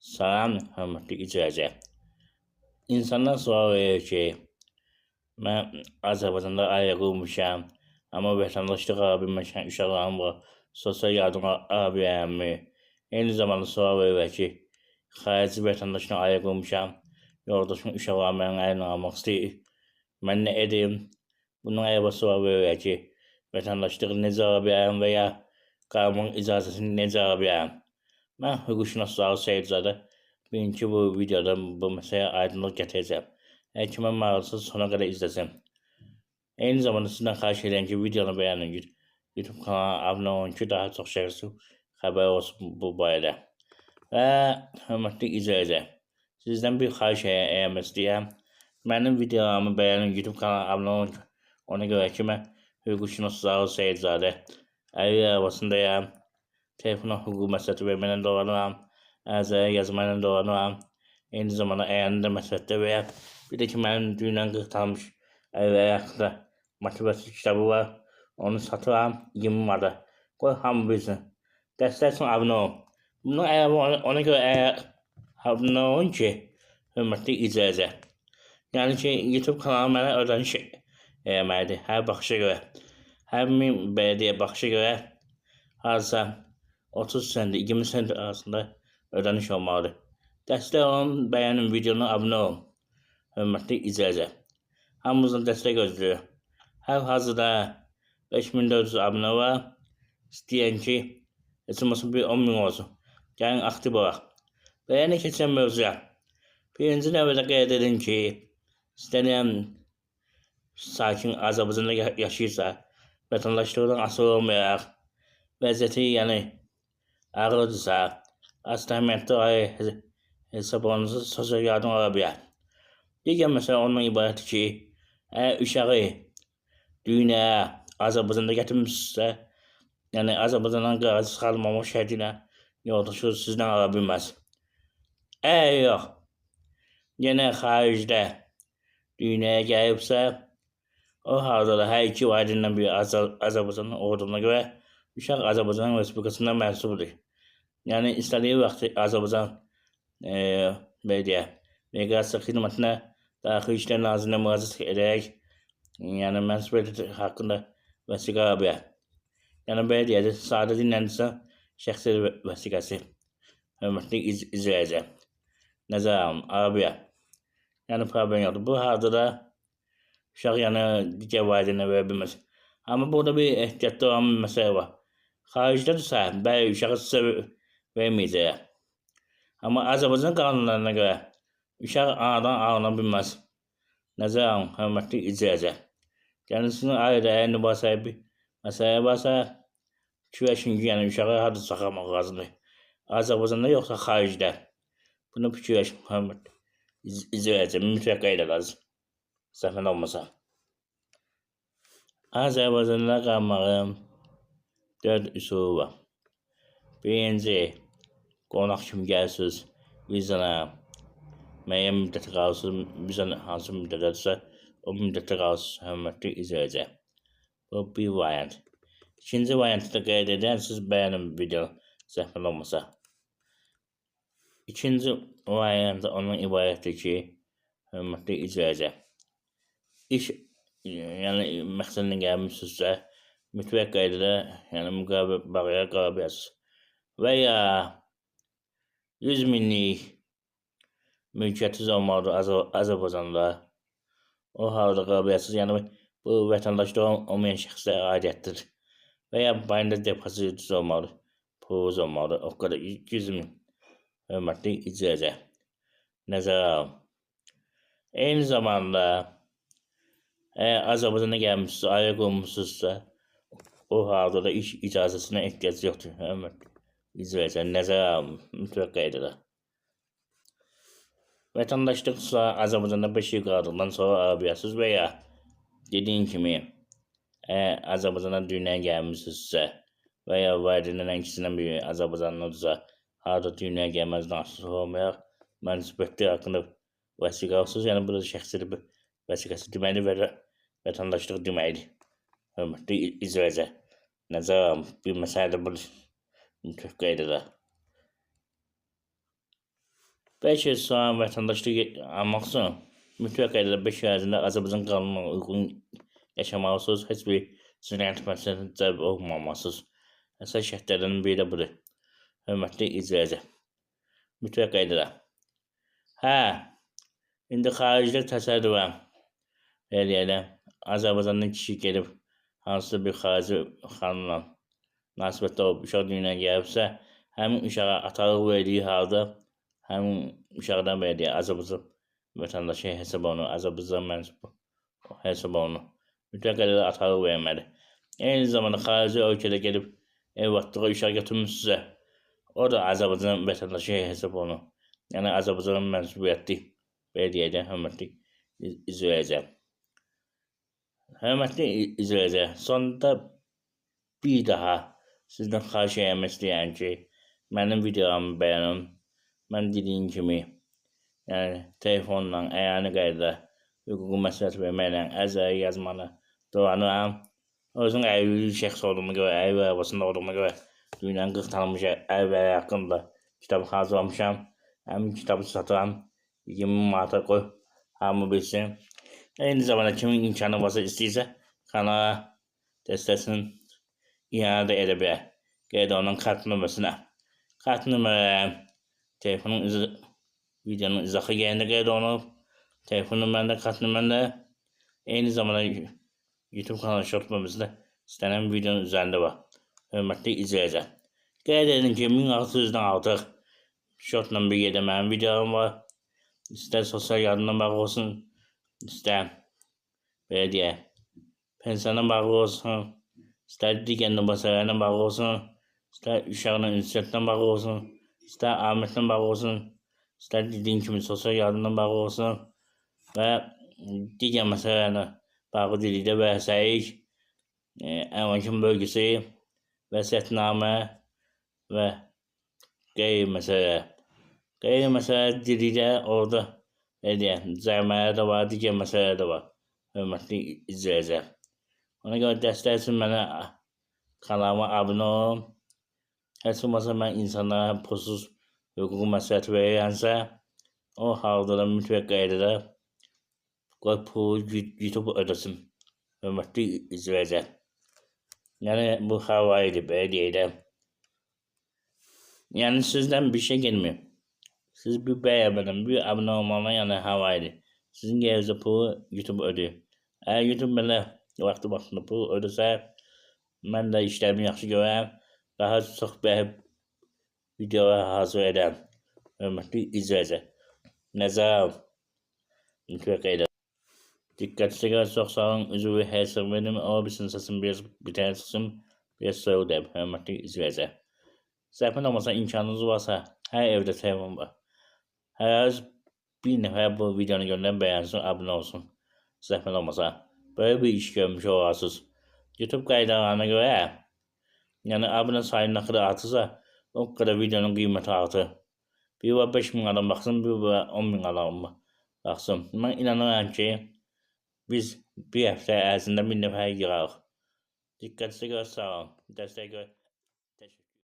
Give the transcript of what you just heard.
Salam, hörmətli izləyicilər. İnsanlar sual verir ki, mən Azərbaycanda ailə qurmuşam, amma vətəndaşlıq ala bilməmişəm, uşaqlarım var, sosial yardım ala bilərəmmi? Eyni zamanda sual verirlər ki, xarici vətəndaşla ailə qurmuşam, yoldaşım uşaqlarım mənim əlimə almaq istəyir. Mən nə edim? Bunun əlavə sual verirlər ki, vətəndaşlığı necə ala bilərəm və ya qarımın icazəsini necə ala bilərəm? Mən hüquqşünas Zaur Seyidzadə bugünkü bu videoda bu məsələyə aydınlıq gətirəcəm. Hər kimə maraqlısa sona qədər izləsin. Eyni zamanda sizdən xahiş edirəm ki, videonu bəyənin, YouTube kanalına abunə olun ki, daha çox şəxsi xəbər olsun bu barədə. Və hörmətli izləyicilər, sizdən bir xahiş eləmək istəyirəm. Mənim videolarımı bəyənin, YouTube kanalına abunə olun ki, ona görə ki, mən hüquqşünas Zaur Seyidzadə əli arabasındayam. Telefona hüquq məsləhəti verməklə dolanıram, ərizəyə yazmayla dolanıram. Eyni zamanda əyani də məsləhətdə verirəm. Bir də ki, mənim dünən qırtalmış əlləri haqqında motivasiya kitabı var. Onu satıram 20 manata. Qoy hamı bilsin. Dəstək üçün abunə olun. Bunun əlavə ona görə əgər abunə olun ki, hörmətli izləyicilər. Yəni ki, YouTube kanalı mənə ödəniş eləməlidir. Hər baxışa görə. Hər min belə deyə baxışa görə hardasa 30 sent, 20 sent arasında ödəniş olmalıdır. Dəstək olun, bəyənin videonu, abunə olun. Hörmətli izləyicilər. Hamımızdan dəstək gözləyir. Hal-hazırda 5400 abunə var. İstəyən ki, heç olmasa bir 10 min olsun. Gəlin aktiv olaq. Bəyəni keçən mövzuya. Birinci növbədə qeyd edin ki, istənilən sakin Azərbaycanda yaşayırsa, vətəndaşlıqdan asılı olmayaraq, vəziyyəti yəni ağırdırsa, az təminatlı ailə hesab olunsa sosial yardım ala bilər. Digər məsələ ondan ibarətdir ki, əgər uşağı dünyaya Azərbaycanda gətirmişsə, yəni Azərbaycandan qırağa çıxarılmamaq şərti ilə yoldaşı sizdən ala bilməz. Əgər yox, yenə xaricdə dünyaya gəlibsə, o halda da hər iki valideyindən biri Azərbaycanın olduğuna görə uşaq Azərbaycan Respublikasına mənsubdur. Yəni istədiyi vaxt Azərbaycan belə deyək, miqrasiya xidmətinə Daxili İşlər Nazirliyinə müraciət edərək, yəni mənsubiyyəti haqqında vəsiqə ala bilər. Yəni belə deyək, sadə dillə şəxsi vəsiqəsi. Hörmətli izləyicilər. Nəzərə alın, ala bilər. Yəni problem yoxdur. Bu halda da uşaq yəni digər valideynə verə bilməz. Amma burada bir ehtiyatlı olan bir məsələ var. Xaricdədirsə, bəli, uşağı sizə verməyəcəklər. Amma Azərbaycan qanunlarına görə uşaq anadan alına bilməz. Nəzərə alın, hörmətli izləyicilər. Kendisinin ailədə əgər mübahisə bir məsələ varsa, fikirləşin ki, yəni uşağı harda saxlamaq lazımdır. Azərbaycanda yoxsa xaricdə? Bunu fikirləşin, hörmətli izləyicilər. Mütləq qeyd lazım. Zəhmət olmasa. Azərbaycanda qalmağın 4 üsulu var. Birinci, qonaq kimi gəlirsiniz, vizana müəyyən müddətə qalırsınız, vizanı hansı müddətədirsə, o müddətə qalırsınız, hörmətli izləyicilər. Bu bir variant. İkinci variantı da qeyd edən, siz bəyənin videonu, zəhmət olmasa. İkinci variant ondan ibarətdir ki, hörmətli izləyicilər, iş yəni məqsədlə gəlmişsinizsə, mütləq qaydada yəni müqavilə qala bilərsiniz. Və ya 100 minlik mülkiyyətiniz olmalıdır Azərbaycanda. O halda qala bilərsiniz. Yəni bu vətəndaşlığı olmayan şəxslərə aidiyyətdir. Və ya bankda depozitiniz olmalıdır, pulunuz olmalıdır. O qədər 200 min. Hörmətli izləyicilər. Nəzərə alın. Eyni zamanda əgər Azərbaycana gəlmişsiniz, ailə qurmuşsunuzsa, o halda da iş icazəsinə ehtiyac yoxdur. Hörmətli izləyicilər, nəzərə alın, mütləq qaydada. Vətəndaşlıqsa Azərbaycanda 5 il qaldıqdan sonra ala bilərsiniz və ya dediyim kimi, əgər Azərbaycana dünyaya gəlmişsinizsə və ya valideynlərin ikisindən biri Azərbaycanlıdırsa, harada dünyaya gəlməzdən asılı olmayaraq mənsubiyyəti haqqında vəsiqə alırsınız. Yəni bu da şəxsi vəsiqəsi deməkdir və vətəndaşlıq deməkdir. Hörmətli izləyicilər, nəzərə alın, bir məsələ də budur. Mütləq qaydada. Bəlkə sonra vətəndaşlıq almaq üçün mütləq qaydada 5 il ərzində Azərbaycan qanununa uyğun yaşamalısınız. Heç bir cinayət məsələsinə cəlb olmamalısınız. Əsas şərtlərdən biri də budur. Hörmətli izləyicilər. Mütləq qaydada. Hə, indi xaricdə təsadüfən belə deyək, Azərbaycandan kişi gedib hansısa bir xarici xanımla münasibətdə olub, uşaq dünyaya gəlibsə, həmin uşağa atalıq verdiyi halda həmin uşaqdan belə deyək, Azərbaycan vətəndaşı hesab olunur, Azərbaycan mənsubu hesab olunur. Mütləq qaydada atalıq verməli. Eyni zamanda xarici ölkədə gedib evlatlığa uşaq götürmüşsünüzsə, o da Azərbaycan vətəndaşı hesab olunur. Yəni Azərbaycan mənsubiyyətli, belə deyək də, hörmətli izləyicilər. Hörmətli izləyicilər, sonda bir daha sizdən xahiş eləmək istəyirəm ki, mənim videolarımı bəyənin. Mən dediyim kimi, yəni telefonla, əyani qaydada hüquqi məsləhət verməklə, ərizə yazmanı dolanıram. Özüm əlilli şəxs olduğuma görə, əlil arabasında olduğuma görə dünyanın 40 tanınmış əlilləri haqqında kitab hazırlamışam. Həmin kitabı satıram. 20 manata qoy, hamı bilsin. Eyni zamanda kimin imkanı varsa istəyirsə kanala dəstəsini iade edə bilər. Qeyd olunan kart nömrəsinə. Kart nömrə telefonun videonun izahı yerində qeyd olunub. Telefon nömrəndə, kart nömrəndə eyni zamanda YouTube kanalı short bölməsində istənilən videonun üzərində var. Hörmətli izləyicilər. Qeyd edin ki, 1600-dən artıq shortla bir yerdə mənim videolarım var. İstər sosial yardımdan bağlı olsun, istər belə deyək, pensiyandan bağlı olsun, istər digər məsələlərlə bağlı olsun, istər uşaqla ünsiyyətdən bağlı olsun, istər amətlə bağlı olsun, istər dediyim kimi sosial yardımdan bağlı olsun və digər məsələlərlə bağlı dedikdə vəsiq, əmlakın bölgüsü, vəsiyyətnamə və qeyri məsələ. Qeyri məsələ dedikdə orada belə deyək, cərimələr də var, digər məsələlər də var. Hörmətli izləyicilər. Ona görə dəstək üçün mənə kanalıma abunə olun. Heç olmasa mən insanlara pulsuz hüquqi məsləhət verirəmsə, o halda da mütləq qaydada qoy pulu YouTube ödəsin. Hörmətli izləyicilər. Yəni bu havaydı, belə deyək də. Yəni sizdən bir şey gelmiyor. Siz bir bəyənmədən, bir abunə olmadan yəni havaydı. Sizin yerinizə pulu YouTube ödəyir. Əgər YouTube mənə vaxtı vaxtında pul ödəsə, mən də işlərimi yaxşı görərəm. Daha çox bəyib videolar hazır edərəm. Hörmətli izləyicilər. Nəzər mütləq qeyd. Dikkatinize görə çox sağ olun. Üzvü hesab verim. O bilsin sesim biraz bir tane çıxsın. Biraz soyuq deyib. Hörmətli izləyicilər. Zəhmət olmasa imkanınız varsa, hər evdə telefon var. Hər bir nəfər bu videonu göndərin, bəyənsin, abunə olsun. Zəhmət olmasa. Böyle bir iş görmüş olarsınız. YouTube qaydalarına görə, yəni abunə sayı nə qədər artırsa, o qədər videonun qiyməti artır. Bir var 5000 adam baxsın, bir var 10.000 adam baxsın. Mən inanıram ki, biz bir həftə ərzində 1000 nəfər yığarıq. Diqqətinizə görə sağ olun. Dəstək görə